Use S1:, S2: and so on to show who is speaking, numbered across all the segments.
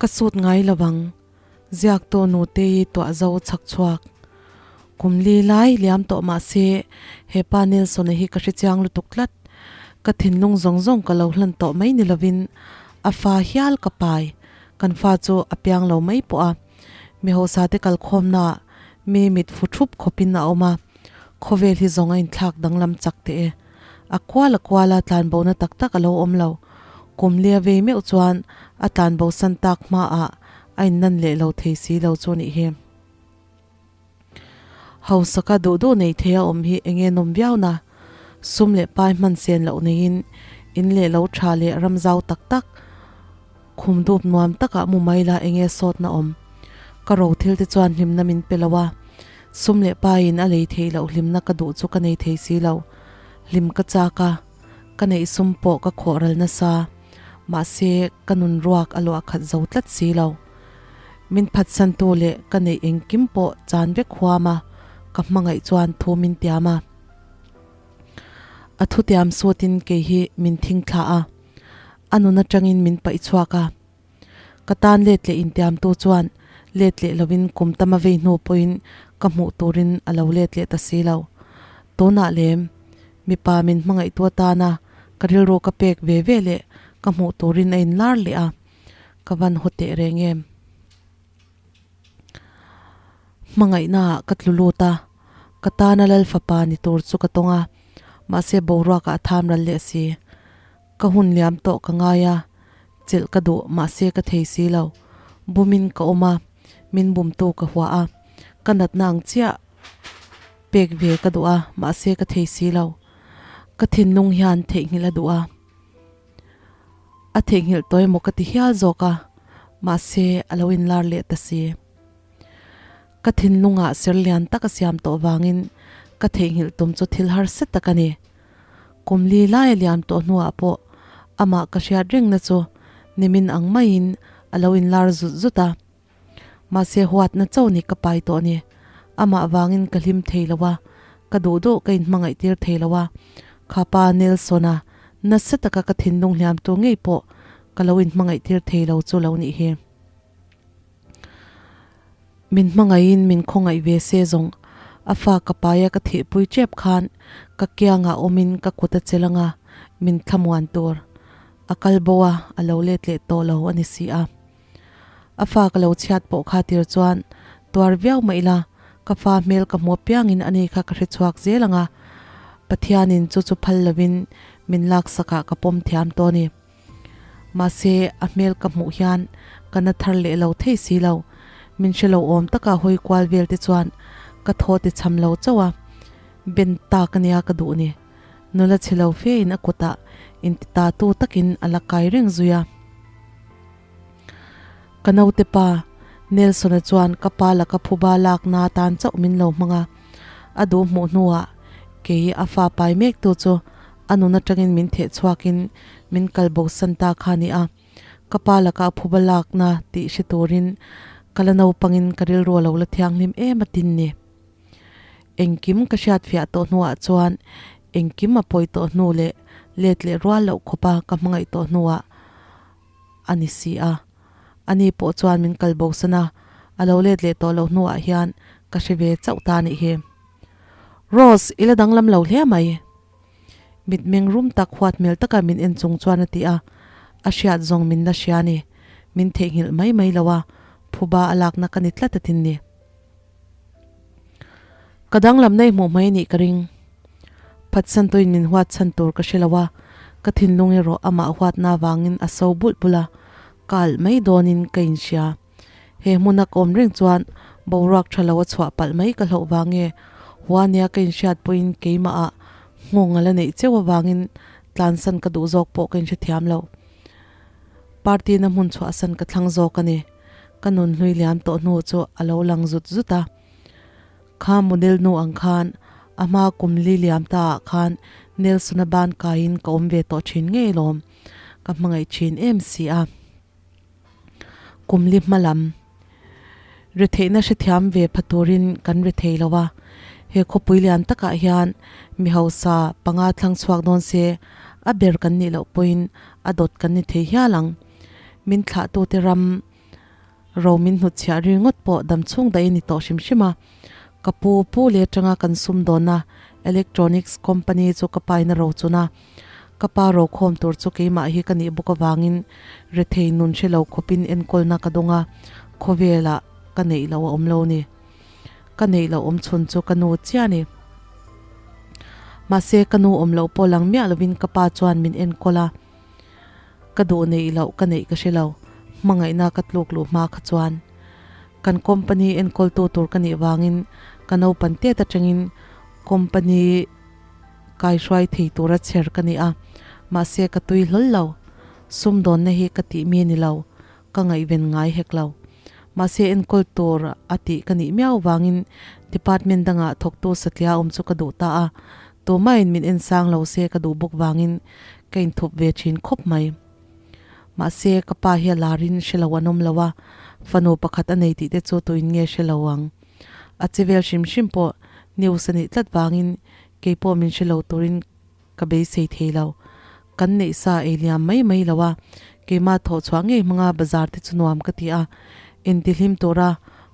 S1: Ka sut ngai lo ang, ziaktu Nutei tuah zo chhak chhuak. Kum li lai liam tawh mah se he pa Nelson-a hi ka hrechiang lutuk tlat. Ka thinlung zawng zawng ka lo hlan tawh mai ni lovin a fa hial ka pai. Kan fa chu a piang lo mai pawh a. Mi hausa te kalkhawmnaah mi mit fu thup khawpin a awm a, khawvel hi zawng a inthlak danglam chak teh e. A kual a kual a, tlanbona tak tak a lo awm lo. Kum lia vei meuh chuan a tlanbo san tak hmaah a innan leh lo thei si lo chu nih hi. Hausaka duh duh nei thei a awm hi enge nawm viau na? Sum leh pai hman sen loh neiin in leh lo tha leh ram zau tak tak, khum dup nuam takah mu mai la enge sawtna awm? Ka ro thil te chuan hlimna min pe lo a, sum leh paiin a lei theih loh hlimna ka duh chu ka nei thei si lo. Hlim ka chak a, ka neih sum pawh ka khawh ral nasa, mahse ka nun ruak a luah khat zo tlat si lo. Min phatsantu leh ka neih engkim pawh chan vek huam a, ka hmangaih chuan thu min tiam a. A thutiam sutin kei hi min thing thla a, a nun atangin min paih chhuak a. Ka tan let leh intiamtu chuan let leh lovin kum tam a vei hnu pawhin ka hmuh turin a lo let leh ta si lo. Tunah lem, mipa min hmangaihtu atana ka rilru ka pek ve ve leh ka hmuh turin a inlar leh a. Ka van haw teh reng em? Hmangaihnaah ka tlu lut a, ka tana Lal Fapa ni tur chu ka tawng a, mahse boruakah a tham ral leh si. Ka hun liam tawh ka ngai a, chelh ka duh mahse ka thei si lo. Bumin ka awm a, min bumtu ka hua a, ka natna ang chiah pek ve ka duh a, mahse ka thei si lo. Ka thinlung hian theihnghilh a duh a. A theihnghilh tawh emaw ka ti hial zawk a, mahse a lo inlar leh ta si. Ka thinlungah ser lian tak a siam tawh vangin ka theihnghilh tum chu thil harsa tak a ni. Kum li lai a liam tawh hnuah pawh amah ka hriat rengna chu nimin ang maiin a lo inlar zut zut a. Mahse huatna cho ni ka pai tawh ni. Amah vangin ka hlim thei lo a, ka duh duh ka inhmangaih tir thei lo a. Khapa Nelson-a nasa taka ka thinlung hliam tur ngei pawh ka lo inhmangaih tir thei lo chu lo nih hi. Min hmangaihin min khawngaih ve se zawng a fa ka paia ka thihpui tep khan ka kiangah awmin ka kut a che lang a, min thlamuan tur a kal bo a, a lo let leh tawh lo a ni si a. A fa ka lo chhiat pawh kha tir chuan tuar viau mah ila, ka fa hmel ka hmu apiangin ani kha ka hre chhuak zel ang a, Pathianin chu chu phal lovin min laksakah ka pawm thiam tawh a ni. Mahse, a hmel ka hmuh hian ka na thar leh lo thei si lo. Min hre lo awm taka hawi kual vel te chuan ka thaw ti cham lo chauh a, ben tak ania ka duh ni. Nula chhe lo fe in a kutah inti ta tu takin a la kai reng zui a. Ka naute pa, Nelson-a chuan ka pa laka phuba lakna atan chauh min lo hmang a. A duh hmuh hnuah kei a fa pai mektu chu a nun atangin min theh chhuakin min kal bosan ta kha a ni a. Ka pa laka a phuba lakna tih hre turin ka la naupangin ka rilru a lo la thianghlim em a tin ni. Engkim ka hriatfiah tawh hnuah chuan engkim a pawi tawh hnu leh let leh rual loh khawpa ka hmangaih tawh hnuah a ni si a. Ani pawh chuan min kal bosan a, a lo let leh tawh loh hnuah hian ka hre ve chauh ta a nih hi. Rose, i la danglam lo hle mai. Mitmeng rum tak huat hmel taka min en chung chuan a ti a, a hriat zawng min la hria a ni. Min theihnghilh mai mai lo a, phuba a lakna ka ni tlat a tin ni. Ka danglam nei hmuh mai nih ka ring. Phatsantuin min huat chhan tur ka hre lo a, ka thinlung erawh amah huatna avangin a so bulh bulh a, ka alh mai dawnin ka inhria. He hmuna ka awm reng chuan boruak tha lo a chhuah palh mai ka hlauh vang nge, hua nia ka inhriat pawhin keimahah nghawng a la neih cheu avangin tlansan ka duh zawk pawh ka inhrethiam lo. Party na hmun chhuahsan ka thlang zawk a ni. Ka nun hlui liam tawh hnu chu a lo lang zut zut a. Kha model nu ang khan a hma kum li liam ta ah khan Nelson-a ban kaiin ka awm ve tawh thin ngei lawm. Ka hmangaih thin em si a. Kum li hma lam retheihna hrethiam ve pha turin kan rethei lo a. He khawpui lian takah hian mi hausa panga thlang chhuak dawn se a ber kan nih loh pawhin a dawt kan ni thei hial ang. Min thlahtute ram. Ro min hnutchhiah ringawt pawh damchhung daih a ni tawh hrim hrim a. Ka pu pu leh atanga kan sumdawnna Electronics Company chu ka paina ro chun a. Ka pa rokhawm tur chu keimah hi ka nih bawk avangin rethei nun hre lo khawpin enkawlna ka dawng a, khawvelah ka neih loh a awm lo ni. Ka neih loh awm chhun chu ka nu chiah a ni. Mahse ka nu awm loh pawh lang miah lovin ka pa chuan min enkawl a. Ka duh neih loh ka neih ka hre lo, hmangaihna ka tluk luh hma kha chuan. Kan company enkawltu tur ka nih vangin ka naupan tet atangin company kaihruai thei tura chher ka ni a, mahse ka tui hlawl lo. Sumdawnna hi ka tih mi a ni lo, ka ngaihven ngai hek lo. Mahse enkawl tur a tih ka nih miau vangin department dangah thawktu satliah awm chu ka duh ta a, tumahin min en sang lo se ka duh bawk vangin ka inthup ve thin khawp mai. Mahse ka pa hi a larin hre lo an awm lo a, fanu pakhat a nei tih te chu tuin nge hre lo ang. A che vel hrim hrim pawh news a nih tlat vangin keipawh min hre lo turin Ka beisei thei lo. Kan neih sa ei liam mai mai lo a, keimah thawh chhuah ngei hmanga bazar te chu nuam ka ti a. Intihlim tura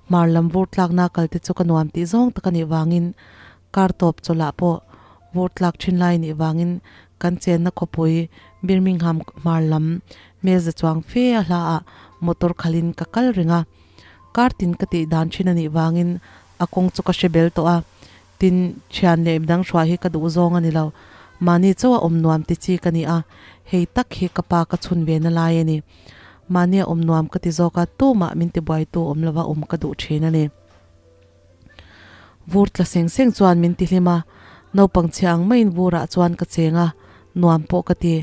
S1: hmar lam vur tlakna kal te chu ka nuam tih zawng tak a nih vangin kar tawp chawlhah pawh vur tlak thin lai nih vangin kan chenna khawpui Birmingham hmar lam hmelza chuang fe a hla ah motor khalhin ka kal reng a. Kar tin ka tih dan thin a nih vangin a kawng chu ka hre bel tawh a. Tin, thian leh midang hruai hi ka duh zawng a ni lo. Mahni chauh a awm nuam ti chi ka ni a, hei tak hi ka pa ka chhun ve na lai a ni. Mahni a awm nuam ka ti zawk a, tumah min tibuaitu awm lova awm ka duh thin a ni. Vur tla seng seng chuan min ti hlim a, naupang chhia ang maiin vurah chuan ka cheng a, nuam pawh ka ti.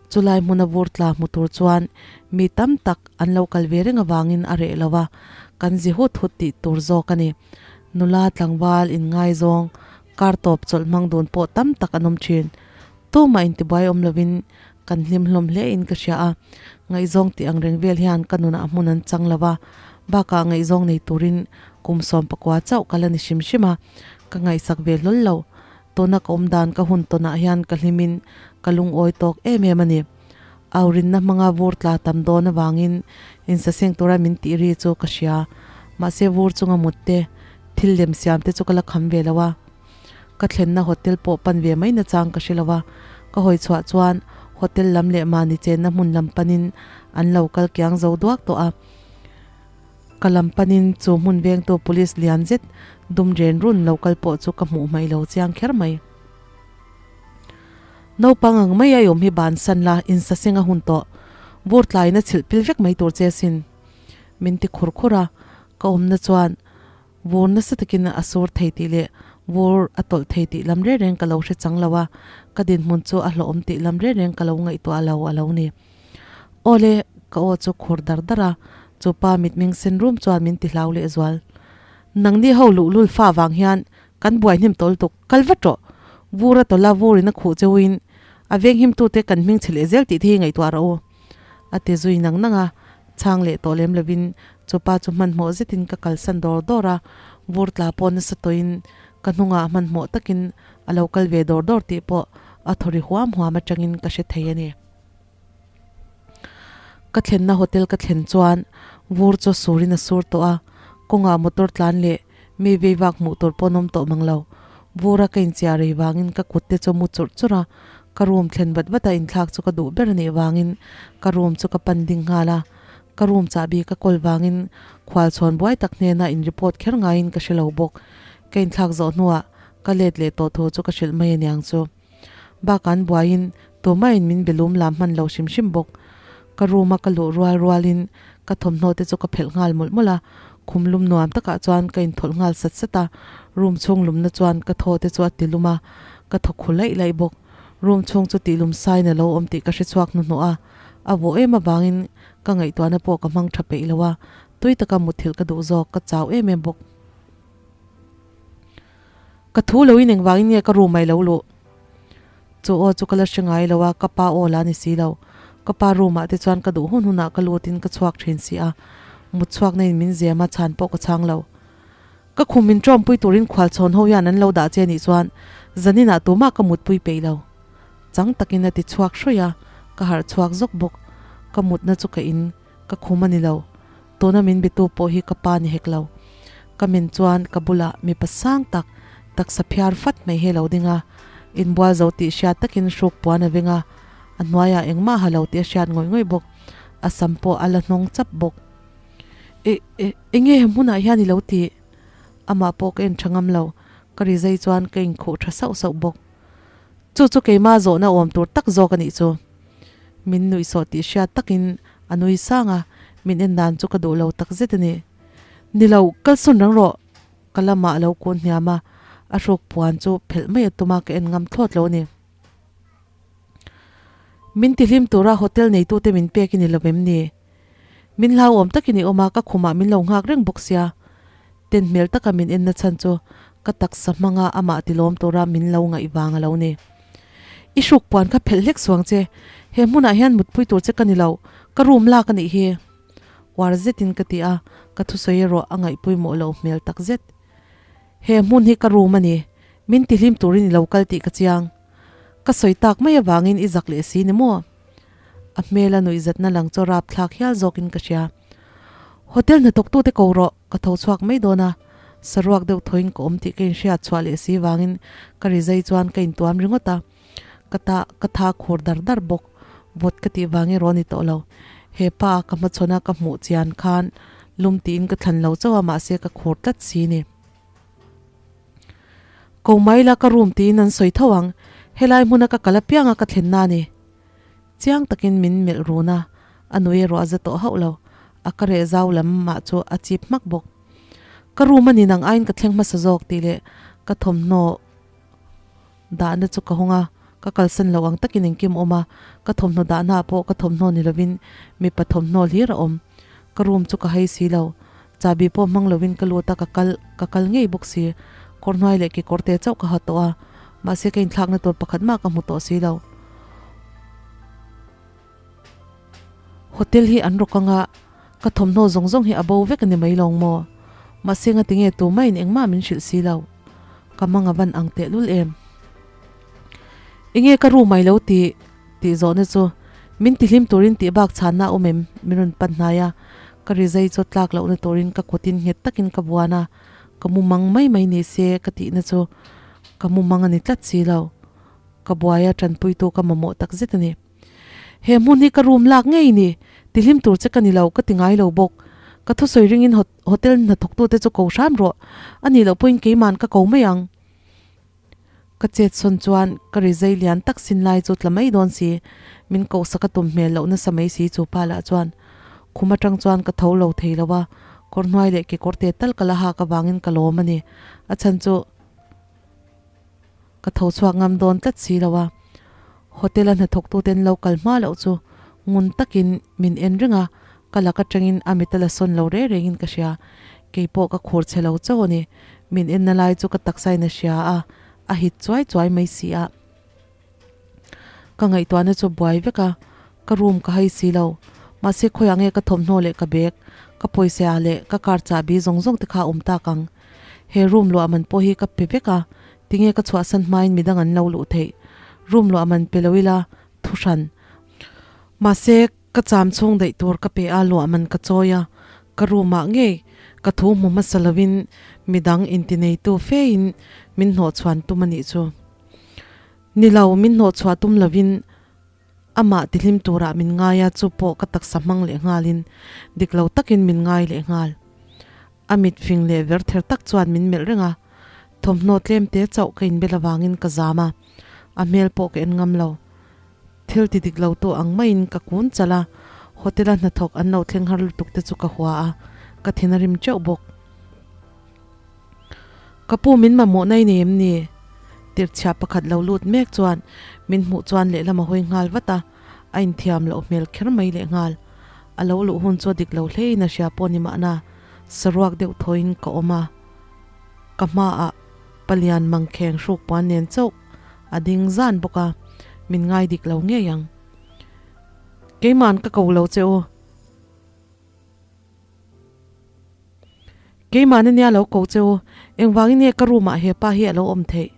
S1: Chulai hmuna vur tla hmu tur chuan mi tam tak an lo kal ve reng avangin a reh lo a, kan zi hut hut tih tur zawk a ni. Nula tlangval inngaizawng kar tawp chawlh hmang dun pawh tam tak an awm thin. Tumah intibuai awm lovin kan hlim hlawm hle in ka hria a, ngaihzawng tih ang reng vel hian ka nunah hmun an chang lo va, bakah ngaihzawng nei turin kum 19 chauh ka la ni hrim hrim a, ka ngaihsak ve hlawl lo. Tuna ka awm dan ka hun tawnah hian ka hlimin ka lungawi tawk em em a ni. Aurinna hmanga vur tla tam dawn avangin insaseng tura min tih ri chu ka hria. Mahse vur chunga mut te, thil lem siam te chu ka la kham ve lo a. Ka thlenna hotel pawh pan ve mai nachang ka hre lo a. Ka hawi chhuah chuan hotel lam leh mahni chenna hmun lam panin an lo kal kiang zo duak tawh a. Ka lam panin chu hmun vengtu police lian zet dum ren run lo kal pawh chu ka hmuh hmaih lo chiang kher mai. Naupang ang mai a i awm hi bansan la, insaseng a hun tawh. Vur tlaiin a chhilh pil vek mai tur che sin. Min ti khur khur a, ka awmna chuan vur nasa takin a sur thei tih leh vur a tawlh thei tih lam reng reng ka lo hre chang lo a, ka dinhmun chu a hlawhawm tih lam reng reng ka lo ngaihtuah lo a lo ni. Awle, ka aw chu khur dar dar a, chu pa mitmeng sen rum chuan min ti hlau lehzual. Nangni ho luhlul fa vang hian Kan buai hnem tawl tuk, kal vat rawh. Vur a tawlh a, vur in a khuh cheu in a venghim tute kan hming chhe leh zel tih te hi ngaihtuah rawh u. A ti zui nang nang a, chhang leh tawh lem lovin chu pa chu hmanhmawh zetin ka kalsan dawr dawr a, vur tla pawh nasa tawhin ka hnungah hmanhmawh takin a lo kal ve dawr dawr tih pawh a thaw ri huam huam atangin ka hre thei a ni. Ka thlenna hotel ka thlen chuan vur chu surin a sur tawh a, kawngah motor tlan leh mi vei vak hmuh tur pawh an awm tawh mang lo. Vura ka inchiah rei vangin ka kut te chu a mu churh churh a, ka room thlen vat vata inthlak chu ka duh ber a nih vangin ka room chu ka pan ding nghal a. Ka room chahbi ka kawl vangin khual chhawn buai tak hnena in report kher ngaiin ka hre lo bawk. Ka inthlak zawh hnuah ka let leh tawh thu chu ka hrilh mai aniang chu. Bakah an buaiin tumahin min be lum lam hman lo hrim hrim bawk. Ka room a ka luh rual rualin ka thawmhnaw te chu ka phelh nghal mawlh mawlh a, khum lum nuam takah chuan ka inthawlh nghal sat sat a, room chhung lumna chuan ka thaw te chu a ti lum a, ka thaw khu laih laih bawk. Room chhung chu tih lum sain a lo awm tih ka hre chhuak hnuhnawh a, a vawh em avangin ka ngaihtuahna pawh ka hmang tha peih lo a, tui taka muthilh ka duh zawk, ka chau em em bawk. Ka thu lo in engvangin nge ka room ah i lo luh? Chu aw chu ka la hre ngai lo a, ka pa aw la ni si lo. Ka pa room ah te chuan ka duh hun hunah ka lut in ka chhuak thin si a, mut chhuak na in min zem a, chhan pawh ka chhang lo. Ka khum min tawmpui turin khual chhawn ho hian an lo dah che nih chuan zanin ah tumah ka mutpui peih lo. Chang takin a ti chhuak hruih a, ka harh chhuak zawk bawk. Ka mutna chu ka in, ka khum a ni lo. Tuna min bitu pawh hi ka pa ni hek lo. Ka min chuan ka bulah mipa sang tak, taksa phiar fat mai hi a lo ding a. Inbual zo tih hriat takin hruk puan a veng a, a hnuaiah engmah ha lo tih a hriat ngawih ngawih bawk. A sam pawh a la hnawng chap bawk. E, e, enge he hmunah hian i lo tih? Amah pawh ka en tha ngam lo, ka rizai chuan ka inkhuh tha sauh sauh bawk. Chu chu keimah zawhna awm tur tak zawk a nih chu. Min nuihsawh tih hriat takin a nui sang a, min en dan chu ka duh lo tak zet a ni. Ni lo, kal sun rang rawh! Ka lamah a lo kun hniam a, a hruk puan chu phelh mai a tum a, ka en ngam thlawt lo a ni. Min tihlim tura hotel neitute min pek i ni lo em ni? Min hlauhawm takin i awm a, ka khumah min lo nghak reng bawk sia. Ten hmel taka min enna chhan chu ka taksa hmanga amah tilawm tura min lo ngaih vang a lo ni. I hruk puan kha phelh hlek suang che, he hmunah hian mutpui tur che ka ni lo, ka room lak a nih hi. Uar zetin ka ti a, ka thusawi erawh a ngaihpawimawh loh hmel tak zet. He hmun hi ka room a ni, min tihlim turin i lo kal tih ka chiang. Ka sawi tak mai avangin i zak leh si ni maw? A hmela nuihzatna lang chu rap thlak hial zawkin ka hria. Hotel hnathawktute ko rawh, ka tho chhuak mai dawn a, saruak deuh thawiin ka awm tih ka inhriat chhuah leh si vangin ka rizai chuan ka intuam ringawt a, ka ta ka tha khur dar dar bawk. Vawt ka tih vang erawh a ni tawh lo. He pa ka hmachhawn a ka hmuh chian khan lum tiin ka thlan lo chauh a mahse ka khur tlat si ni. Ko mai la ka room tiin an sawi tho ang, helai hmuna ka kal apianga ka thlenna a ni. Chiang takin min melh run a, a nui erawh a za tawh hauh lo, a ka reh zau lam mah chu a chip hmak bawk. Ka room a ni nang aiin ka thleng hmasa zawk tih leh ka thawmhnaw dahna chu ka hawng a, ka kalsan loh ang takin engkim a awm a, ka thawmhnaw dahna ah pawh ka thawmhnaw ni lovin mipa thawmhnaw hlir a awm. Ka room chu ka hai si lo, chahbi pawh hmang lovin ka lut a, ka kal ka kal ngei bawk si. Kawr hnuai leh kekawr te chauh ka ha tawh a, mahse ka inthlakna tur pakhat mah ka hmu tawh si lo. Hotel hi an rawk anga ka thawmhnaw zawng zawng hi a bo vek a ni mai lawng maw? Mahse ngatinge tumaiin engmah min hrilh si lo. Ka mang a van ang tehlul em? Enge ka room ai lo tih tih zawhna chu min tihlim turin tih bak chhanna a awm em? Min rawn pan hnai a, ka rizai chu tlak lohna turin ka kutin nghet takin ka buan a, ka mu mang mai mai ni se ka tihna chu ka mu mang a ni tlat si lo. Ka buai a tanpuitu ka mamawh tak zet a ni. He hmun hi ka room lak ngei ni, tihlim tur che ka ni lo, ka ti ngai lo bawk. Ka thusawi ringin hotel hnathawktute chu ko hram rawh, a nih loh pawhin keiman ka ko mai ang. Ka chet sawn chuan ka rizai lian tak sin lai chu tla mai dawn si, min kohsak a tum hmel loh nasa mai si chu pa lah chuan khum atang chuan ka tho lo thei lo a, kawr hnuai leh kekawr te tal ka la hak avangin ka lawm a ni, a chhan chu. Ka tho chhuak ngam dawn tlat si lo a, hotel a hnathawktuten lo kal hma loh chu ngun takin min en reng a, ka lak atangin a mit a la sawn lo reng rengin ka hria. Kei pawh ka khur chhe lo chauh a ni. Min enna lai chu ka taksain a hria a, a hit chuai chuai mai si a. Ka ngaihtuahna chu buai vek a, ka room ka hai si lo. Mahse khawiah nge ka thawmhnaw leh ka bag, ka pawisa leh ka car chahbi zawng zawng te kha a awm tak ang. He room luah man pawh hi ka pe vek a, tinge ka chhuahsan hmain midang an lo luh theih. Room luah man pe lo ila thu hran. Mahse ka cham chhung daih tur ka pe a, luah man ka chawi a, ka room ah ngei ka thu hmu hmasa lovin midang intineitu fein min hnawhchhuan tum a nih chu. Ni lo, min hnawhchhuah tum lovin amah tihlim turah min ngai a, chu pawh ka taksa hmang leh nghalin dik lo takin min ngai leh nghal. A mit fing leh ver ther tak chuan min melh reng a, thawmhnaw tlem te chauh ka inbel avangin ka zam a, a hmel pawh ka en ngam lo. Thil ti dik lo tu ang maiin ka kun chalh a, hotel-a hnathawk an lo thleng har lutuk te chu ka hua a, ka thin a rim teuh bawk. Ka pu min mamawh na i nei em ni? Tirchhia pakhat lo lut mek chuan min hmuh chuan lehlam a hawi nghal vat a, a inthiam loh hmel kher mai leh nghal. A lo luh hun chu a dik lo hlein a hria pawh ni mahna, saruak deuh thawiin ka awm a. Ka hmaah palian mangkheng hruk puan nen chauh a ding zan bawk a, min ngai dik lo ngei ang. Keima'n ka ko lo che u. Keimahna nia lo ko che u, engvangin nge ka room ah he pa hi a lo awm theih?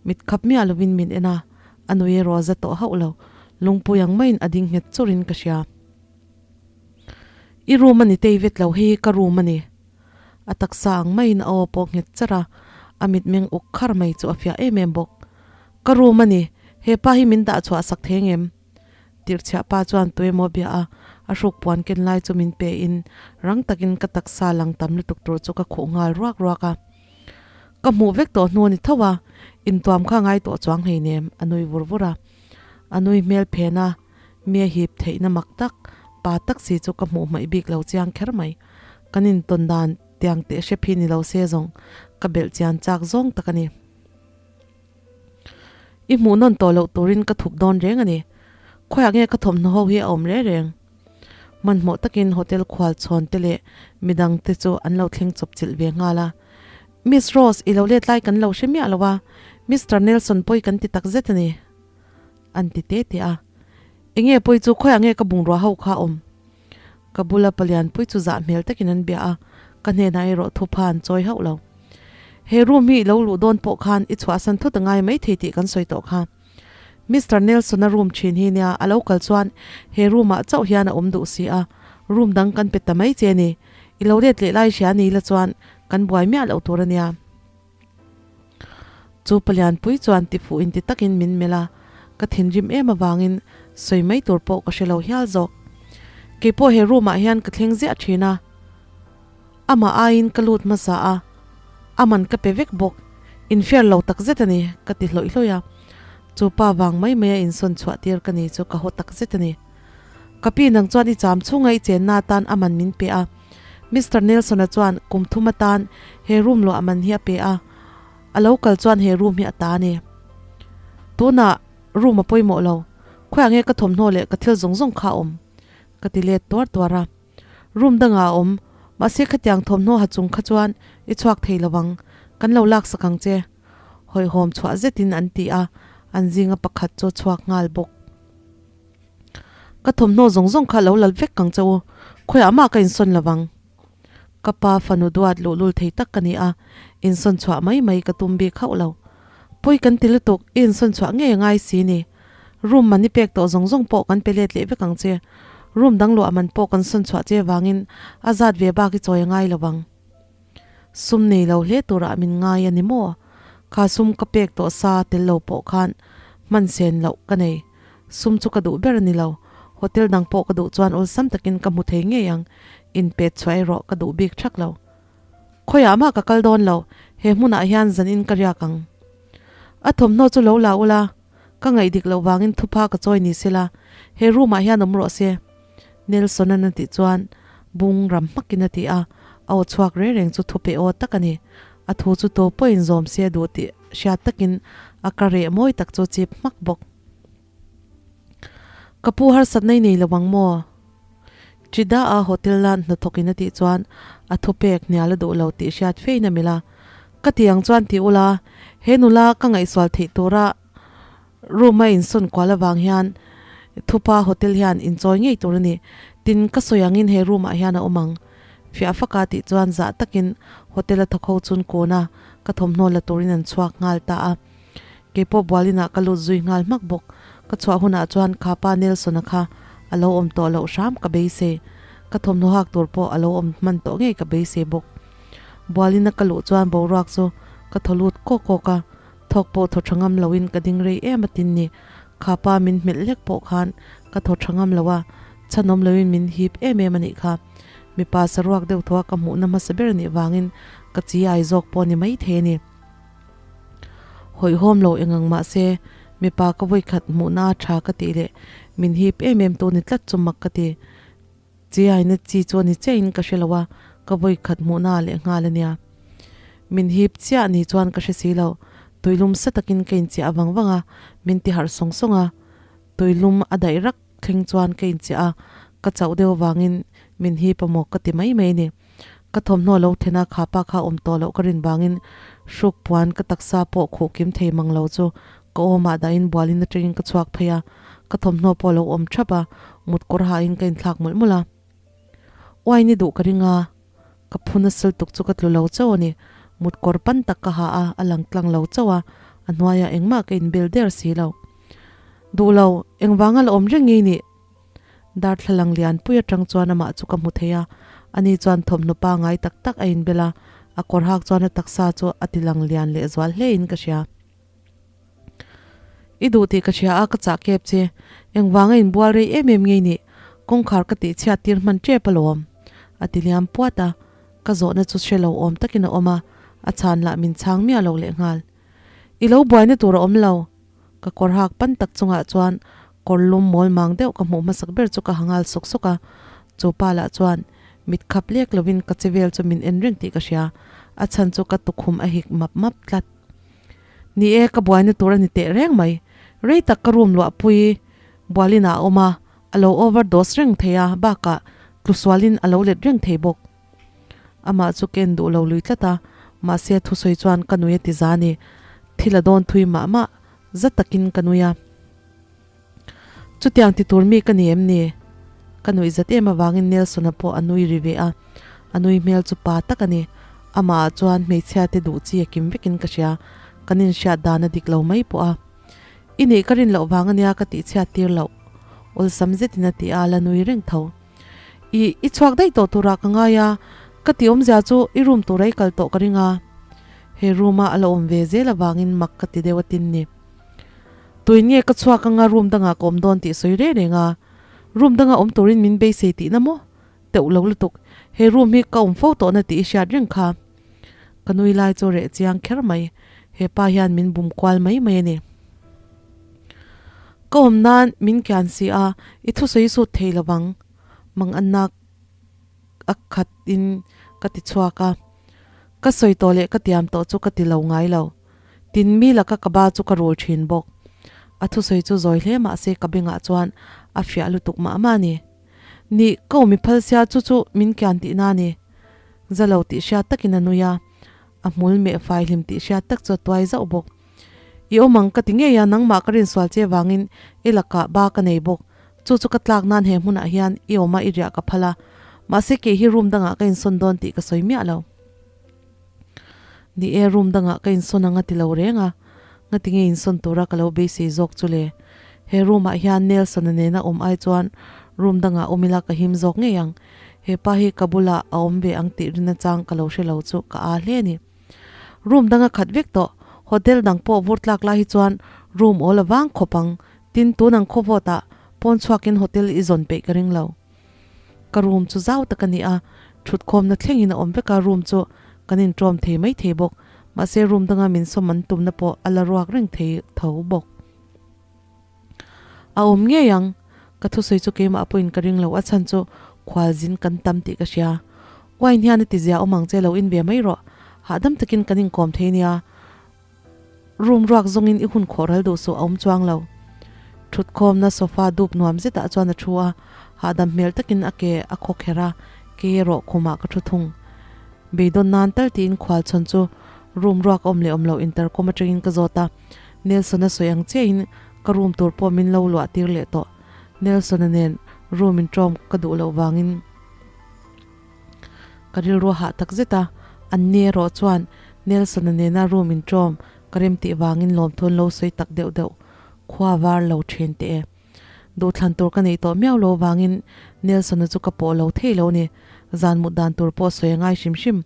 S1: Mit khap miah lovin min en a, a nui erawh a za tawh hauh lo, lungpui ang maiin a ding nghet churhin ka hria. I room a ni tei vet lo, hei hi ka room a ni. A taksa ang maiin a aw pawh nghet charh a, a mitmeng uk khar mai chu a fiah em em bawk. Ka room a ni, he pa hi min dah chhuah sak thei ngem? Tirhchhiah pa chuan tuemaw bia a, a hruk puan ken lai chu min pe in rang takin ka taksa lang tam lutuk tur chu ka khuh nghal ruak ruak a. Ka hmuh vek tawh hnu a ni tho a, intuam kha ngai tawh chuang hleinem, a nui vur vur a. A nui hmel phen a, mi a hip theihna mak tak, pa tak si chu ka hmuh hmaih bik lo chiang kher mai. Kan intawn dan tiang teh hrep hi ni lo se zawng, ka belh chian chak zawng tak a ni. I hmuh nawn tawh loh turin ka thup dawn reng a ni. Khawiah nge ka thawmhnaw ho hi a awm reng reng? Hmanhmawh takin hotel khual chhawn te leh midang te chu an lo thleng chawp chilh ve nghal a. Miss Rose, i lo let lai kan lo hre miah lo a, Mister Nelson pawi kan ti tak zet a ni. An ti te te a. Enge pawi chu khawiah nge ka bungrua ho kha a awm? Ka bula palianpui chu zah hmel takin an bia a, ka hnenah erawh thupha an chawi hauh lo. He room hi i lo luh dawn pawh khan i chhuahsan thut a ngai maithei tih kan sawi tawh kha. Mister Nelson-a room thin hi nia a lo kal chuan he room-ah chauh hian a awm duh si a, room dang kan pe ta mai che ni. I lo let leh lai hria ni la chuan kan buai miah loh tur a nia. Chu palianpui chuan tifuh inti takin min melh a, ka thinrim em avangin sawi mai tur pawh ka hre lo hial zawk. Keipawh he room ah hian ka thleng ziah thin a, amah aiin ka lut hmasa a, a man ka pe vek bawk, infiar lo tak zet a ni ka ti hlawih hlawih a, chu pa vang mai mai a insawn chhuah tir ka ni chu ka haw tak zet a ni. Ka pi nang chuan i cham chhunga i chenna atan a man min pe a. Mister Nelson-a chuan kum thum atan he room luah man hi a pe a, a lo kal chuan he room hi a ta a ni. Tunah room a pawimawh lo, khawiah nge ka thawmhnaw leh ka thil zawng zawng kha a awm? Ka ti let tuar tuar a. Room dangah a awm, mahse khatiang thawmhnaw ha chung kha chuan i chhuak thei lo ang, kan lo laksak ang che. Hawihhawm chhuah zetin an ti a, an zinga pakhat chu a chhuak nghal bawk. Ka thawmhnaw zawng zawng kha lo lal vek ang che u, khawiah mah ka insawn lo vang. Ka pa fanu duat luhlul thei tak ka ni a, insawn chhuah mai mai ka tum bik hauh lo. Pawi kan ti lutuk, i insawn chhuah ngei a ngai si ni. Room man i pek tawh zawng zawng pawh kan pe let leh vek ang che. Room dang luah man pawh kan sawn chhuah che vangin a zat ve bak i chawi a ngai lo vang. Sum nei lo hle turah min ngai a ni maw? Kha sum ka pek tawh sa tel lo pawh khan hman sen loh ka nei. Sum chu ka duh ber a ni lo. Hotel dang pawh ka duh chuan awlsam takin ka hmu thei ngei ang. Inpet chhuah erawh ka duh bik thak lo. Khawiah mah ka kal dawn lo, he hmunah hian zanin ka riak ang. A thawmhnaw chu lo la ula, ka ngaih dik loh vangin thupha ka chawi ni sela, he room ah hian awm rawh se. Nelson-a'n a tih chuan bung ram hmakin a ti a, a aw chhuak reng reng chu thupe aw tak a ni. A thu chu tu pawhin zawm se a duh tih hriat takin a ka reh mawi tak chu chip hmak bawk. Ka pu harsatna i nei lo ang maw? Chida-a hotel lan hnathawkin a tih chuan a thupek hnial a duh lo tih hriat fein a melh a. Ka ti ang chuan ti ula, he nula ka ngaihsual theih tura Room a insawn kual avang hian Thupa Hotel hian inchawi ngei tur a ni. Tin, ka sawi angin he room ah hian a awm ang. Fiah faka tih chuan zah takin hotel a thawk ho chun kun a, ka thawmhnaw la turin an chhuak nghal ta a. Keipawh bualinah ka lut zui nghal hmak bawk. Ka chhuah hunah chuan kha pa Nelson-a kha a lo awm tawh loh hram ka beisei. Ka thawmhnaw hak tur pawh a lo awm hman tawh ngei ka beisei bawk. Bualina ka luh chuan boruak chu ka thaw lut kawk kawk a. Thawk pawh thaw tha ngam loin ka ding rei em a tin ni. Kha pa min hmelh hlek pawh khan ka thaw tha ngam lo a, chhanawm loin min hip em em a nih kha. Mipa saruak deuh thaw a ka hmuhna hmasa ber a nih vangin ka chi ai zawk pawh ni mai thei a ni. Hawihhawm lo engang mah se mipa ka vawikhat hmuhna a tha ka tih leh min hip em em tu ni tlat chu mak ka ti. Chi aina chi chu a ni chiahin ka hre lo a, ka vawi khat hmuhna ah leh nghal a nia. Min hip chiah ni chuan ka hre si lo, tuilum sa takin ka inchiah vang vang a, min ti harh sawng sawng a. Tuilum a daih rak thleng chuan ka inchiah a, ka chauh deuh avangin min hip a maw ka ti mai mai a ni. Ka thawmhnaw lo then a, kha pa kha awm tawh loh ka rin vangin hruk puan ka taksa pawh khuh kim thei mang lo chu ka awmah dahin bualin atangin ka chhuak phei a, ka thawmhnaw pawh a lo awm thap a, mut kawr hahin ka inthlak mawlh mawlh a. Uain i duh ka ring a, ka phu nasal tuk chu ka tlu lo chauh a ni. Mut kawr pan tak ka ha a, a lang tlang lo chauh a, a hnuaiah engmah ka inbel der si lo. Duh lo, engvanga la awm reng nge i nih? Darthlalang lianpui atang chuan amah chu ka hmu thei a, ani chuan thawmhnaw pangai tak tak a inbel a, a kawr hak chuan a taksa chu a ti lang lian leh zual hle in ka hria. I duh tih ka hria a, ka chah kep che. Engvanga inbual rei em em ngei nih? Kawngkhar ka tih chhiat tir hman tep alawm. A ti liam puat a, ka zawhna chu hre lo awm takin a awm a, a chhan lah min chhang miah lo lehnghal. I lo buaina tur a awm lo. Ka kawr hak pan tak chungah chuan kawr lum mawl mang deuh ka hmuh hmasak ber chu ka ha nghal sawk sawk a, chu pa lah chuan mit khap lek lovin ka che vel chu min en reng tih ka hria, a chhan chu ka tukhum a hik map map tlat. Ni e, ka buaina tur a ni teh reng mai, rei tak ka room luahpui bualin ah a awm a, a lo overdose reng thei a, bakah tlusualin a lo let reng thei bawk. Amah chu ken duh lo lui tlat a, mahse thusawi chuan ka nui a ti za ni. Thil a dawn thui mah mah, za takin ka nui a. Chutiang ti tur mi ka ni em ni? Ka nuih zat em avangin Nelson-a pawh a nui ri ve a, a nui hmel chu pa tak a ni. Amah ah chuan hmeichhia te duh chi a kim vekin ka hria, kan inhriat dan a dik lo mai pawh a. I nih ka rin loh vang ania ka tihchhiat tir loh, awlsam zetin a ti a, la nui reng tho. I, i chhuak daih tawh turah ka ngai a, ka tih awmzia chu i room tura i kal tawh ka ring a. He room a a la awm ve zel avangin mak ka ti deuh a tin ni. Tuin nge ka chhuak anga room dangah ka awm dawn tih sawi reng reng a, room danga awm turin min beisei tihna maw? Teuh lo lutuk, he room hi ka awm fo tawhna tih i hriat reng kha. Ka nui lai chu reh chiang kher mai, he pa hian min bum kual mai mai a ni. Ka awm nan min kian si a, i thusawi sut thei lo vang. Mang anna a khat in ka ti chhuak a. Ka sawi tawh leh ka tiam tawh chu ka ti lo ngai lo. Tin mi laka ka ba chu ka rul thin bawk. A thusawi chu zawi hle mah se ka bengah chuan a fiah lutuk mah mah a ni. Ni, ka awm i phal sia chu chu min kian tihna a ni. Za lo tih hriat takin a nui a, a hmul meh fai hlim tih hriat tak chu a tuai zauh bawk. I awm ang ka ti ngei a, nangmah ka rinsual che vangin i lakah ba ka nei bawk. Chu chu ka tlak nan he hmunah hian i awm a i riah ka phal a. Mahse kei hi room dangah ka insawn dawn tih ka sawi miah lo. Ni e, room dangah ka insawn ang a ti lo reng a. Ngati nge insawn tura ka lo beisei zawk chu le? He room ah hian Nelson-a nena awm ai chuan room dangah awm ila ka him zawk ngei ang. He pa hi ka bulah a awm ve ang tih rin achang ka lo hre lo chu ka aa hle a ni. Room dang a khat vek tawh. Hotel dang pawh vur tlak lai hi chuan room awl a vang khawp ang. Tin, tun ang khaw vawt ah pawn chhuakin hotel i zawn peih ka ring lo. Ka room chu zau tak a ni a, thutkhawmna thlengin a awm vek a, room chu kan inṭawm thei mai thei bawk. Mahse room danga min sawm an tumna pawh a la ruak reng thei tho bawk. A awm ngei ang. Ka thusawi chu keimah pawhin ka ring lo, a chhan chu khualzin kan tam tih ka hria. Wine hian a ti zia awm ang che lo in ve mai rawh. Hahdam takin kan inkawm thei nia. Room ruak zawngin i hun khawh ral duh suh a awm chuang lo. Thutkhawmna sofa dup nuam zetah chuan a thu a, hahdam hmel takin a ke a khaw kher a, kei erawh khumah ka thu thung. Beidawn nan tal tiin khual chhawn chu room ruak a awm leh awm loh intercom atangin ka zawt a, Nelson-a sawi ang chiahin ka room tur pawh min lo luah tir leh tawh. Nelson-a nen room inṭawm ka duh loh vangin ka rilru a hah tak zet a, anni erawh chuan Nelson-a nena room inṭawm ka rem tih vangin lawmthu an lo sawi tak deuh deuh khua var lo ṭhin teh e. Duhthlan tur ka neih tawh miau lo vangin Nelson-a chu ka pawh lo thei lo ni. Zan mut dan tur pawh sawi a ngai hrim hrim.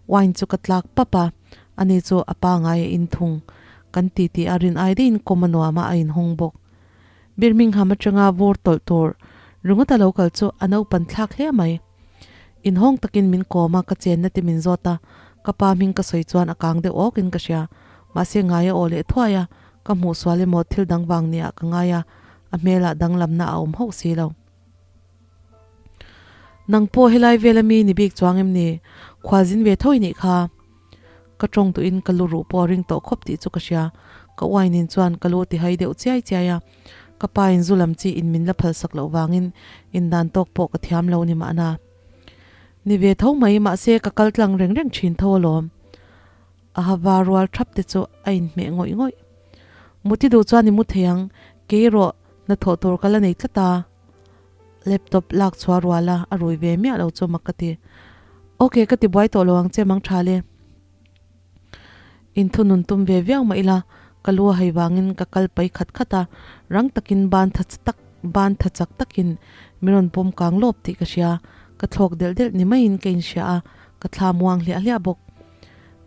S1: Wine chu ka tlak pap a, ani chu a pa ngai a in thung. Kan ti tih a rin ai daihin kawm a nuam a, a inhawng bawk. Birmingham atanga vur tawlh tur ringawt a lo kal chu a naupan thlak hle mai. Inhawng takin min kawm a, ka chenna te min zawt a, ka pa hming ka sawi chuan a kang deuh awkin ka hria. Mahse ngai a aw leh thuai a, ka hmuh sual emaw thil dang vang nia ka ngai a, a hmelah danglamna a awm hauh si lo. Nang pawh helai vela mi ni bik chuang em ni? Khualzin ve tho i nih kha. Ka tawng duhin ka lu ruh pawh a ring tawh khawp tih chu ka hria. Ka uainin chuan ka lu ti hai deuh chiai chiai a. Ka pa in zu lam chi in min la phal sak loh vangin indan tawk pawh ka thiam lo ni mahna. Ni ve tho mai mahse ka kal tlang reng reng thin tho alawm. A ha var rual thap te chu a inhmeh ngawih ngawih. Muti duh chuan i mu thei ang, kei erawh hnathawh tur ka la nei tlat a. Laptop lak chhuah rual a, a rui ve miah lo chu mak ka ti. Ok, ka ti buai tawh lo ang che mang tha le. Inthunun tum ve viau mah ila, ka lu a hei vangin ka kal pai khat khat a, rang takin ban tha tak. Ban tha chak takin min rawn pawm kang lawp tih ka hria, ka thlawk delh delh ni maiin ka inhria a, ka thla muang hliah hliah bawk.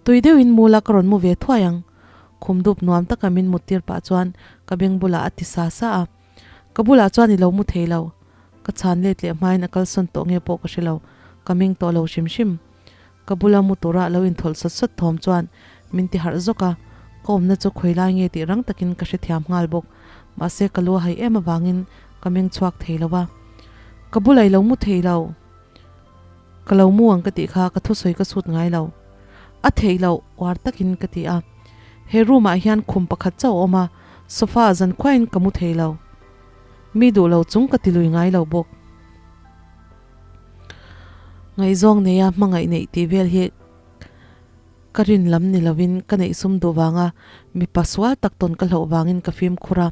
S1: Tui deuhin mula ka rawn mu ve thuai ang. Khum dup nuam taka min mut tir pah chuan ka beng bulah a ti sa sa a. Ka bulah chuan i lo mu thei lo. Ka chhan let leh hmain a kalsawn tawh nge pawh ka hre lo, ka meng tawh lo hrim hrim. Ka bula mu tura lo inthawlh sawt sawt thawm chuan min ti harh zawk a, ka awmna chu khawi lai nge tih rang takin ka hrethiam nghal bawk. Mahse ka lu a hai em avangin ka meng chhuak thei lo a. Ka bula i lo mu thei lo. Ka lo mu ang ka tih kha ka thusawi ka chhut ngai lo. A theih loh uar takin ka ti a. He room ah hian khum pakhat chauh a awm a, sofa ah zan khuaiin ka mu thei lo. Mi duh lo chung ka ti lui ngai lo bawk. Ngaihzawng neia hmangaih neih tih vel hi ka rin lam ni lovin ka neih sum duh vanga mipa sual tak tawn ka hlauh vangin ka fimkhur a.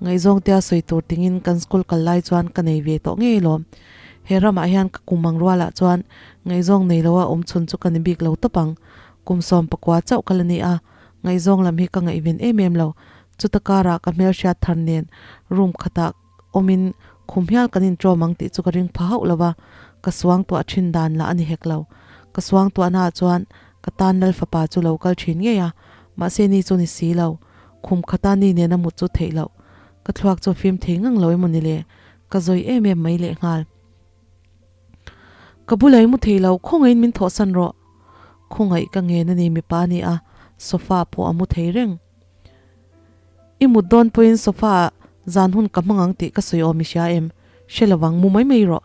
S1: Ngaihzawng tia sawi tur tingin kan school kal lai chuan ka nei ve tawh ngei lawm. He ramah hian ka kum ang rualah chuan ngaihzawng nei loa awm chhun chu ka ni bik lo tawp ang. Kum 19 chauh ka la ni a, ngaihzawng lam hi ka ngaihven em em lo. Chuta karah ka hmelhriat thar nen room khatah Awmin khum hial kan inṭawm ang tih chu ka ring pha hauh lo va, ka suangtuah ṭhin dan lah a ni hek lo. Ka suangtuahnaah chuan ka tan Lal fapa chu lo kal ṭhin ngei a, mahse ni chu ni si lo. Khum khata ni nena mut chu theih loh. Ka thluak chu a fim thei ngang lo emaw ni le? Ka zawi em em mai lehnghal. Ka bulah i mu thei lo, khawngaihin min thawhsan rawh. Khawngaih ka ngen a ni mipa a ni a, sofa pawh a mu thei reng. I mut dawn pawhin sofa ah zan hun ka hmang ang tih ka sawi awm i hria em? Hre lo ang, mu mai mai rawh.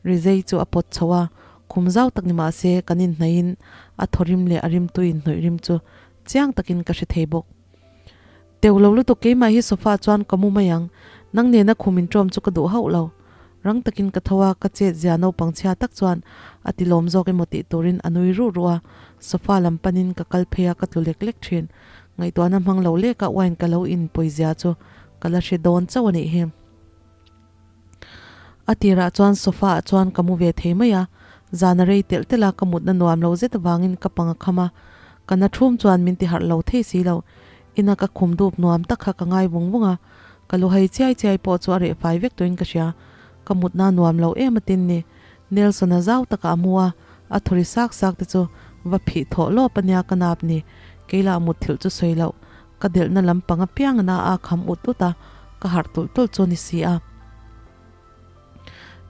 S1: Rizei chu a pawt chho a, khum zau tak ni mah se kan inhnaihin a thaw rim leh a rimtui inhnawih rim chu chiang takin ka hre thei bawk. Teu lo lutuk keimah hi sofa ah chuan ka mu mai ang, nang nena khum inṭawm chu ka duh hauh lo. Rang takin ka tho a, ka chet zia naupang chhia tak chuan a ti lawm zawk emaw tih turin a nui ruh ruh a, sofa lam panin ka kal phei a, ka tlu lek lek thin. Ngaihtuahna hmang lo leka wine ka lo in pawizia chu ka la hre dawn chauh a nih hi. A tirah chuan sofa ah chuan ka mu ve thei mai a, zan a rei telh telh a, ka mutna nuam lo zet avangin ka pang a kham a, ka na thum chuan min ti harh lo thei si lo. Ina ka khum dup nuam tak kha ka ngai vung vung a, ka lu hai chiai chiai pawh chu a reh fai vek tuin ka hria. Ka mutna nuam lo em atin ni. Nelson-a zau takah a mu a, a thawri sak sak te chu va phih thawh lawp a nia ka nap ni. Keilah mutthilh chu sawi loh, ka delhna lampang apiang a na a kham ut ut a, ka harh tulh tulh chu a ni si a.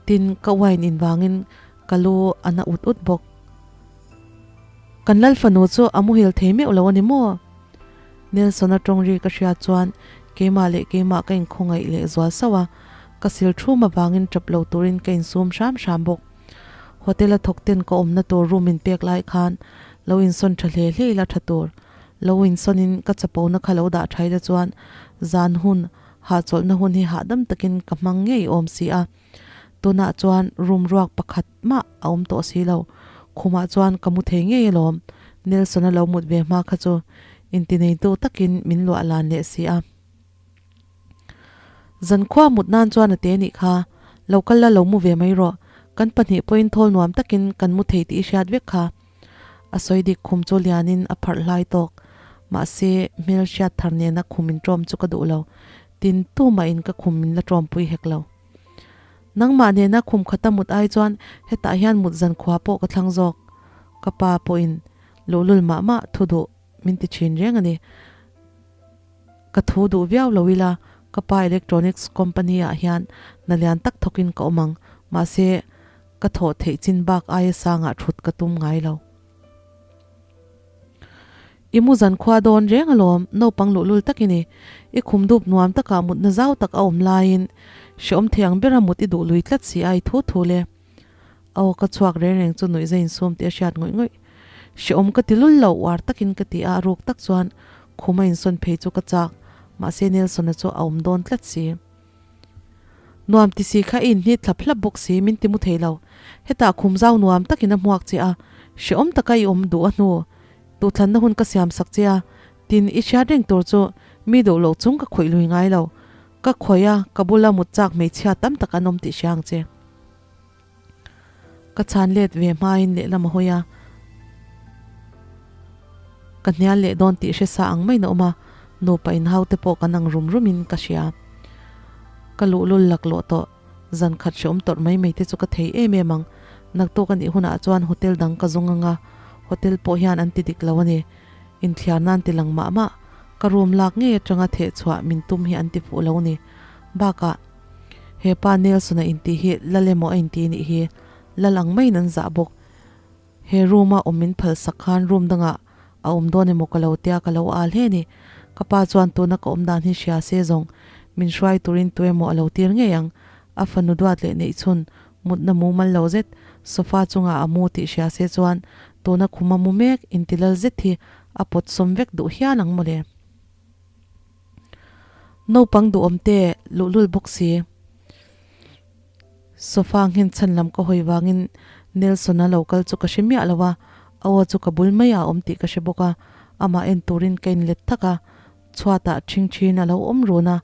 S1: Tin, ka wine in vangin ka lu a na ut ut bawk. Kan lal fanu chu a muhil thei meuh lo a ni maw? Nelson-a tawng ri ka hriat chuan keimah leh keimah ka inkhawngaih leh zual sauh a, ka sil thum avangin tap lo turin ka insum hram hram bawk. Hotel-a thawk ten ka awmna tur room in pek lai khan lo insawn tha hle hle ila tha tur. Lo insawnin ka chapona kha lo dah tha ila chuan zan hun, hahchawlhna hun hi hahdam takin ka hmang ngei awm si a. Tunah chuan room ruak pakhat mah a awm tawh si lo. Khumah chuan ka mu thei ngei alawm. Nelson-a lo mut ve hma kha chu intineitu takin min luah lan leh si a. Zankhua mut nan chuan a te nih kha. Lo kal la lo mu ve mai rawh. Kan pahnih pawhin thawl nuam takin kan mu thei tih i hriat vek kha. A sawi dik khum chu lianin a pharh hlai tawk. Mahse, hmel hriat thar nena khum inṭawm chu ka duh lo. Tin, tumahin ka khum min la ṭawmpui hek lo. Nangmah nena khum khata mut ai chuan hetah hian mut zan khua pawh ka thlang zawk. Ka pa pawhin luhlul mah mah thu duh min ti thin reng a ni. Ka thu duh viau lo ila, ka pa electronics company ah hian hna lian tak thawkin ka awm ang, mahse ka thawh theih chin bak aia sangah thut ka tum ngai lo. I mu zan khua dawn reng alawm, naupang luhlul tak i ni. I khum dup nuam takah mutna zau tak a awm laiin hreawm thei ang bera mut i duh lui tlat si a i thu thu le. Aw ka chhuak reng reng chu nuihza insum tih a hriat ngawih ngawih. Hreawm ka ti lul lo, uar takin ka ti a, a ruk tak chuan khum a insawn phei chu ka chak, mahse Nelson-a chu a awm dawn tlat si. Nuam ti si kha i inhnit thlap hlap bawk si, min ti mu thei lo. Hetah khum zau nuam takin a hmuak che a, hrehawm taka i awm duh a hnu. Duhthlanna hun ka siam sak che a, tin i hriat reng tur chu mi duh loh chung ka khawih lui ngai lo. Ka khawih a, ka bula mut chak hmeichhia tam tak an awm tih hria ang che. Ka chhan let ve hmain lehlam a hawi a, ka hnial leh dawn tih hre sa ang maiin a awm a, nupa inhau te pawh kan ang rum rumin ka hria. Ka luhlul laklawh tawh. Zan khat hreawm tawrh mai mai te chu ka thei em em ang. Naktuk a nih hunah chuan hotel dang ka zawng ang a, hotel pawh hian an ti dik lo a ni. Inthiar nan ti lang mah mah. Ka room lak ngei atanga theh chhuah min tum hi an ti fuh lo ni. Bakah, he pa Nelson-a intih hi lal emaw a inti nih hi lal ang maiin an zah bawk. He room a awm min phal sak khan room dangah a awm dawn emaw ka lo tia ka lo al hle ni. Ka pa chuan tuna ka awm dan hi hria se zawng min hruai turin tu emaw a lo tir ngei ang. A fanu duat leh neih chhun mutna mumal lo zet sofa chungah a mu tih hria se chuan tuna khuma mu mek intilal zet hi a pawt sawm vek duh hial ang mawle. Naupang duhawm te luhlul bawk si. Sofa nghen chhan lam ka hawi vangin Nelson-a lo kal chu ka hre miah lo a, a aw chu ka bul mai ah a awm tih ka hre bawk a, amah en turin ka inlet thak a, chhuatah ṭhing ṭhin a lo awm run a,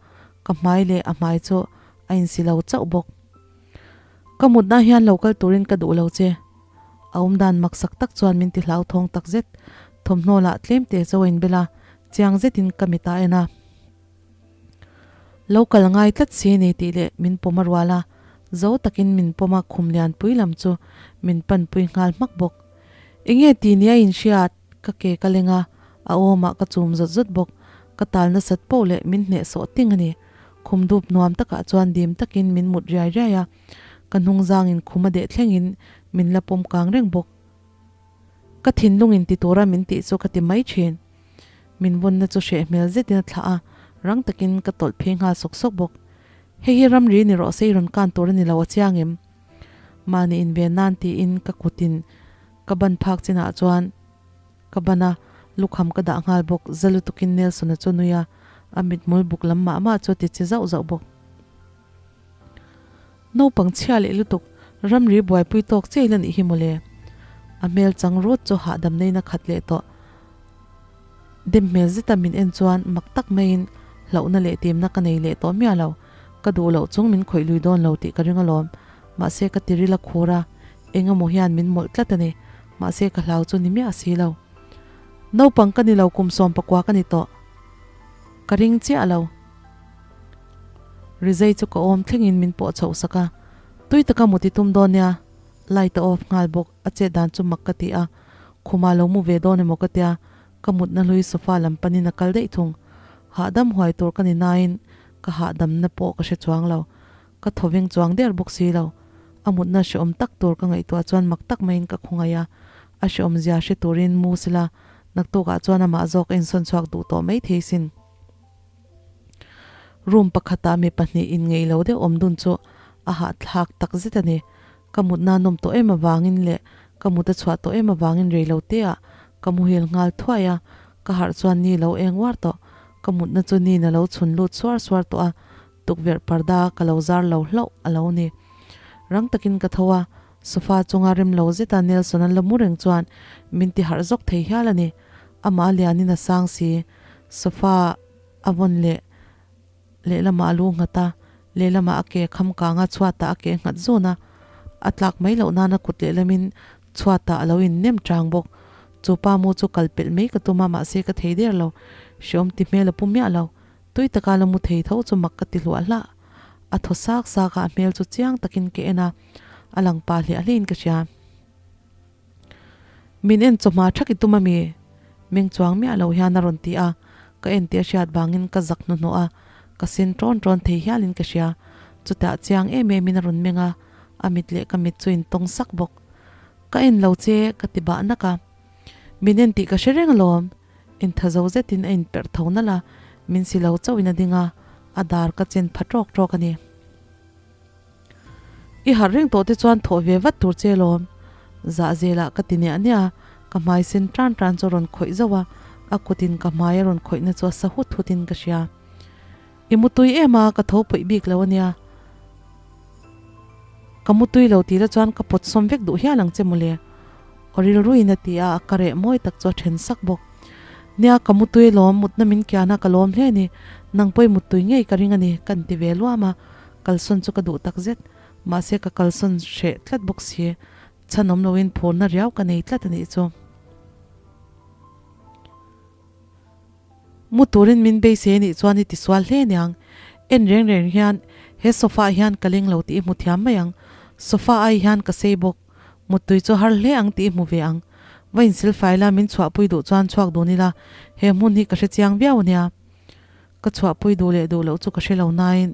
S1: ka hmai leh a hmai chu a insi lo chauh bawk. Ka mutna hian lo kal turin ka duh lo che. A awmdan maksak tak chuan min ti hlauthawng tak zet. Thawmhnaw lah tlem te chu a inbel a, chiang zetin ka mit a en a. Lo kal ngai tlat si ni tih leh min pawm a rual a, zo takin min pawm a khum lian pui lam chu min pan pui nghal hmak bawk. Enge ti nia in hriat? Ka ke ka leng a, a awmah ka chum zawt zawt bawk. Ka tal nasat poh leh min hneh sawh ting a ni. Khum dup nuam takah chuan dim takin min mut riai riai a, ka hnung zangin khum a deh thlengin min la pawm kang reng bawk. Ka thinlungin ti tura min tih chu ka ti mai thin. Min vawnna chu hreh hmel zetin a thlah a, rang takin ka tawlh phei nghal sawk sawk bawk. Hei hi ramri ni rawh se i rawn kan tur a ni lo a chiang em? Mahni inven nan tiin ka kutin ka ban phak chinah chuan ka ban a, lukham ka dah nghal bawk. Za lutukin Nelson-a chu nui a, a mithmul buk lam mah mah chu a ti che zauh zauh bawk. Naupang chhia leh lutuk, ramri buaipui tawk chiah ila nih hi mawle. A hmel chang rut chu hahdam neiin a khat leh tawh. Dem hmel zeta min en chuan mak tak maiin hlauhna leh timna ka nei leh tawh miah lo. Ka duh loh chung min khawih lui dawn lo tih ka ring alawm. Mahse ka tiril a khur a, eng emaw hian min mawlh tlat a ni. Mahse ka hlau chu ni miah si lo. Naupang ka ni lo kum 14 ka ni tawh. Ka ring chiah lo. Rizai chu ka awm thlengin min pawh chhoh sak a, tui taka mut i tum dawn nia, light a off nghal bawk, a chet dan chu mak ka ti a, khumah lo mu ve dawn emaw ka tia, ka mutna hlui sofa lam panin a kal daih thung. Hahdam huai tur ka ni nain ka hahdamna pawh ka hre chuang lo, ka thawveng chuang der bawk si lo. A mutna hreawm tak tur ka ngaihtuah chuan mak tak maiin ka khawngaih a, a hreawm zia hre turin mu sila naktukah chuan amah zawk a insawn chhuak duh tawh maithei sin. Room pakhatah mi pahnih inngeih lo deuh awm dun chu a hahthlak tak zet a ni. Ka mutna nawm tawh em avangin leh ka mut a chhuah tawh em avangin rei lo teah ka muhil nghal thuai a, ka harh chuan ni lo eng uar tawh. Ka mutna chu nin a lo chhun lut suar suar tawh a, tukverh parda ka lo zar lo hlauh a lo ni. Rang takin ka tho a, sofa chunga rem lo zeta Nelson-a la mu reng chuan min ti harh zawk thei hial a ni. Amah a lianin a sang si. Sofa a vawn leh lehlamah a lu nghat a, lehlamah a ke kham kang a, chhuatah a ke nghat zun a, a tlak mai loh nana kut lehlamin chhuatah a lo innem chang bawk. Chu pa mu chu kal pelh mai ka tum a, mahse ka thei der lo. Hreawm ti hmel a pu miah lo. Tui taka la mu thei tho chu mak ka ti hluah hlah. A thaw sak sak a, a hmel chu chiang takin ka en a, a lang pa hliah hliahin ka hria. Min en chawhma thak i tum a mi? Meng chuang miah lo hian a rawn ti a, ka en tih a hriat vangin ka zak hnuhnawh a, ka sen ṭawn ṭawn thei hialin ka hria. Chutah chiang em emin a rawn meng a, a mit leh ka mit chu intawng sak bawk. Ka en lo che, ka ti bah nak a. Min en tih ka hre reng alawm. Intha zo zetin a inperh tho nalh a, min si lo chauhin a ding a, a dar ka chen pha ṭawk ṭawk a ni. I harh reng tawh te chuan thawh ve vat tur che lawm. Zah zelah ka ti niah niah a, ka hmai sen tan tan chu a rawn khawih zauh a, a kutin ka hmai a rawn khawihna chu a sa hut hutin ka hria. I mutui em a, ka tho pawih bik lo ania. Ka mutui lo tih la chuan ka pawt sawm vek duh hial ang che mawle. Aw rilruin a ti a, a ka reh mawi tak chu a then sak bawk. Nia, ka mutui lawm, mutna min kian a, ka lawm hle a ni. Nang pawh i mutui ngei ka ring a ni, ka inti ve luam a. Kalsawn chu ka duh tak zet. Mahse ka kalsawn hreh tlat bawk si. Chhan awm loin phurna riau ka nei tlat a nih chu. Mu turin min beisei a nih chuan i tisual hle aniang. En reng reng hian He sofa ah hian ka leng lo tih i hmu thiam mai ang. Sofa ai hian ka sei bawk. Muttui chu har hle ang tih i hmu ve ang. Va insilfai la min chhuahpui duh chuan chhuak dun ila, he hmun hi ka hre chiang viau ania. Ka chhuahpui duh leh duh loh chu ka hre lo nain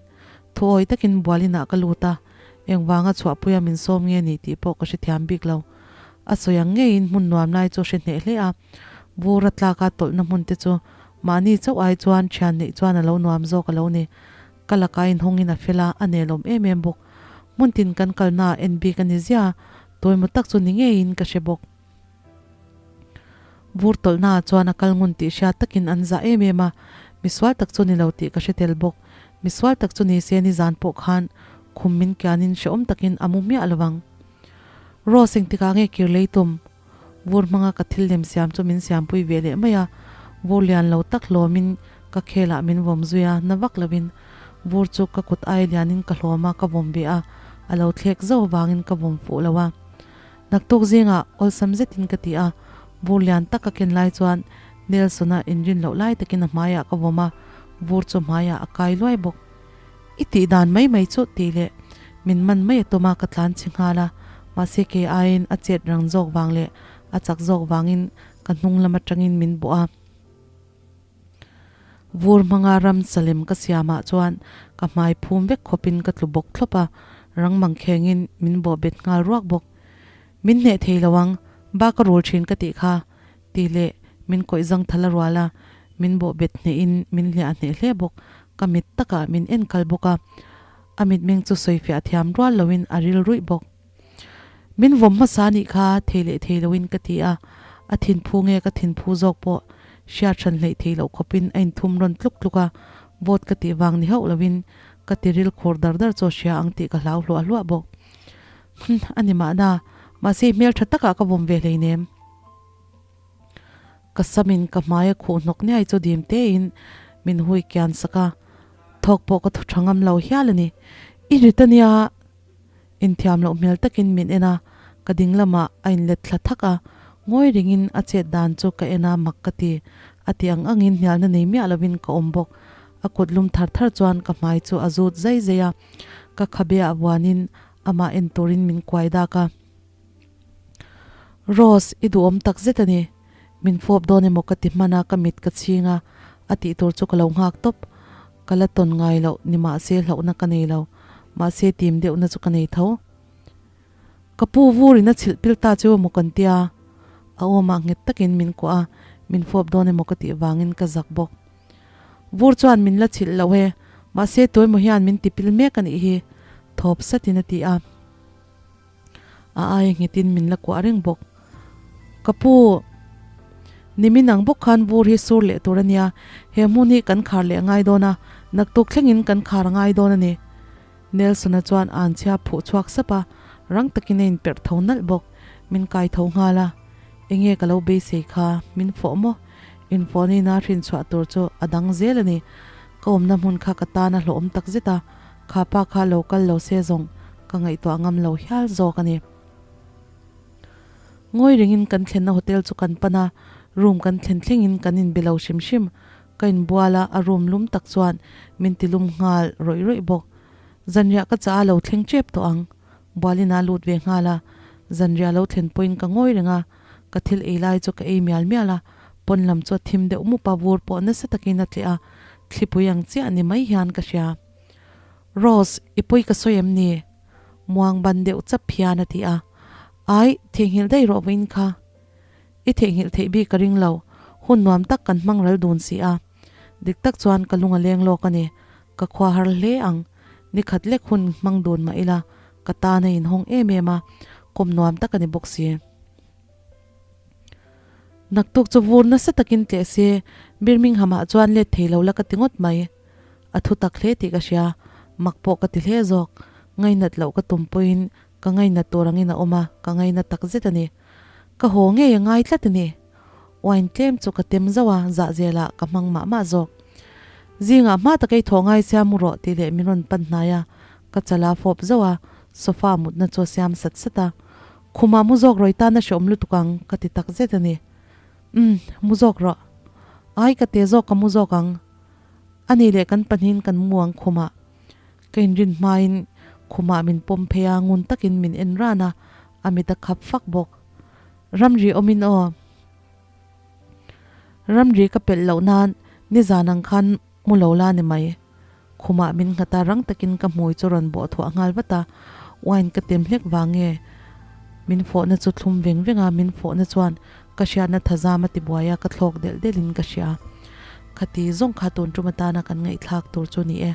S1: thuawi takin bualinah ka lut a, engvanga chhuahpuia min sawm nge ni tih pawh ka hrethiam bik lo. A sawi ang ngeiin hmun nuam lai chu hre hneh hle a, vur a tlaka tawlhna hmun te chu mahni chauh ai chuan thian neih chuan a lo nuam zawk a lo ni. Ka laka inhawngin a fel a, a nelawm em em bawk. Hmun tin kan kalnaah en bik a ni zia, tawimaw tak chu ni ngeiin ka hre bawk. Vur tawlhnaah chuan a kal ngun tih hriat takin an zah em em a, misual tak chu ni lo tih ka hre tel bawk. Misual tak chu ni se nizan pawh khan khum min kianin hrehawm takin a mu miah lo ang. Rose engtikah nge kir lei tum? Vur hmanga ka thil lem siam chu min siampui ve leh mai a, vur lian lo tak hlawmin ka khelah min vawm zui a, na vak lovin vur chu ka kut ai lianin ka hlawm a, ka vawm ve a, a lo thlek zauh avangin ka vawm fuh lo a. Naktuk zingah awlsam zetin ka ti a, vur lian tak ka ken lai chuan Nelson-a inrin loh lai takin a hmaiah ka vawm a, vur chu hmaiah a kai luai bawk. I tih dan mai mai chu tih leh min man mai a tum a, ka tlan chhi nghal a, mahse kei aiin a chet rang zawk vang leh a chak zawk vangin ka hnung lam atangin min bawh a. Vur hmanga ram salem ka siamah chuan ka hmai phum vek khawpin ka tlu bawk thlawp a, rang mangkhengin min bawh bet nghal ruak bawk. Min hneh thei lo ang, ba ka rul thin ka tih kha, tih leh min kawih zang thal a rual a, min bawh bet hnehin min hliah hneh hle bawk, ka mit takah min en kal bawk a, a mitmeng chu sawifiah thiam rual loin a ril ruih bawk. Min vawm hmasa nih kha thei leh thei loin ka ti a, a thinphu nge ka thinphu zawk pawh hriat hran hleih thei loh khawpin a inthum rawn tluk tluk a, vawt ka tih vang ni hauh loin ka tiril khur dar dar chaw hria ang tih ka hlau hluah hluah bawk. Hum, a ni mahna, mahse i hmeltha takah ka vawm ve hleinem. Ka samin ka hmai a khuh hnawk niai chu dim tein min hui kian sak a, thawk pawh ka thaw tha ngam lo hial a ni. I rit a nia. Inthiam loh hmel takin min en a, ka ding lamah a inlet thla thak a, ngawi ringin a chet dan chu ka en a, mak ka ti. A ti ang angin hnialna nei miah lovin ka awm bawk. A kut lum thar thar chuan ka hmai chu a zut zai zai a, ka khabe ah vuanin amah en turin min kuai dak a. Rose, i duhawm tak zet a ni. Min fawp dawn emaw ka ti hman a, ka mit ka chhing a, a tih tur chu ka lo nghak tawp. Ka la tawn ngai loh ni mahse hlauhna ka nei lo, mahse tim deuhna chu ka nei tho. Ka pu vurin a chhilh pil ta cheu emaw kan tia, a awmah nghet takin min kuah a, min fawp dawn emaw ka tih vangin ka zak bawk. Vur chuan min la chhilh loh e, mahse tuemaw hian min ti pil mek a nih hi, thawp satin a ti a. A aia nghetin min la kuah reng bawk. Ka pu, nimin ang bawk khan vur hi sur leh tur a nia, he hmun hi kan khar leh ngai dawn a, naktuk thlengin kan khar ngai dawn a ni. Nelson-a chuan an chhia phuh chhuak sap a, rang takin a inperh tho nalh bawk. Min kai tho nghal a, Enge ka lo beisei kha, min fawh maw? Infawhna ina hrinchhuah tur chu a dang zel a ni. Ka awmna hmun kha ka tan a hlawhawm takzet a, Kha pa kha lo kal lo se zawng ka ngaihtuah ngam lo hial zawk a ni. Ngawi ringin kan thlenna hotel chu kan pan a, room kan thlen thlengin kan inbe lo hrim hrim. Ka inbual a, a room lum tak chuan min ti lum nghal rawih rawih bawk. Zanriah ka chah a lo thleng tep tawh ang. Bualin a lut ve nghal a, zanriah lo thlen pawhin ka ngawi reng a, ka thil ei lai chu ka ei mial mial a, pawn lam chu a thim deuh mup a, vur pawh nasa takin a tleh a, thlipui ang chiah ni mai hian ka hria. Rose, i pawi ka sawi em ni? Muang ban deuh chap hian a ti a. Ai, theihnghilh daih rawh vawiin kha. I theihnghilh theih bik ka ring lo, hun nuam tak kan hmang ral dun si a. Dik tak chuan ka lung a leng lawk a ni, ka khua har hle ang. Ni khat lek hun hmang dun mah ila, ka tan a inhawng em em a, kawm nuam tak a ni bawk si. Naktuk chu vur nasa takin tleh se, Birmingham-ah chuan let thei lo la ka ti ngawt mai. A thu tak hle tih ka hria, mak pawh ka ti hle zawk. Ngainat loh ka tum pawhin ka ngainat tur angin a awm a, ka ngaina tak zet a ni. Ka haw ngei a ngai tlat a ni. Wine tlem chu ka tem zauh a, zahzelah ka hmang mah mah zawk. Zingah hma taka i thawh ngai sia mu rawh tih leh min rawn pan hnai a, ka chala fawp zauh a, sofa mutna chu a siam sat sat a. Khumah mu zawk rawih tan a hreawm lutuk ang ka ti tak zet a ni. Umm, mu zawk rawh. Ai ka te zawk ka mu zawk ang. A ni leh kan pahnihin kan mu ang khumah. Ka inrin hmain khumah min pawm phei a, ngun takin min en ran a, a mit a khap fak bawk. Ramri awmin aw. Ramri ka pelh loh nan nizan ang khan mu lo la ni mai. Khumah min nghat a, rang takin ka hmui chu rawn bawh thuah nghal vat a, wine ka tem hlek vang nge min fawhna chu thlum veng veng a, min fawhna chuan ka hriatna thazam a ti buai a, ka thlawk delh delhin ka hria. Khati zawng kha tun tum atana kan ngaihthlak tur chu ni e.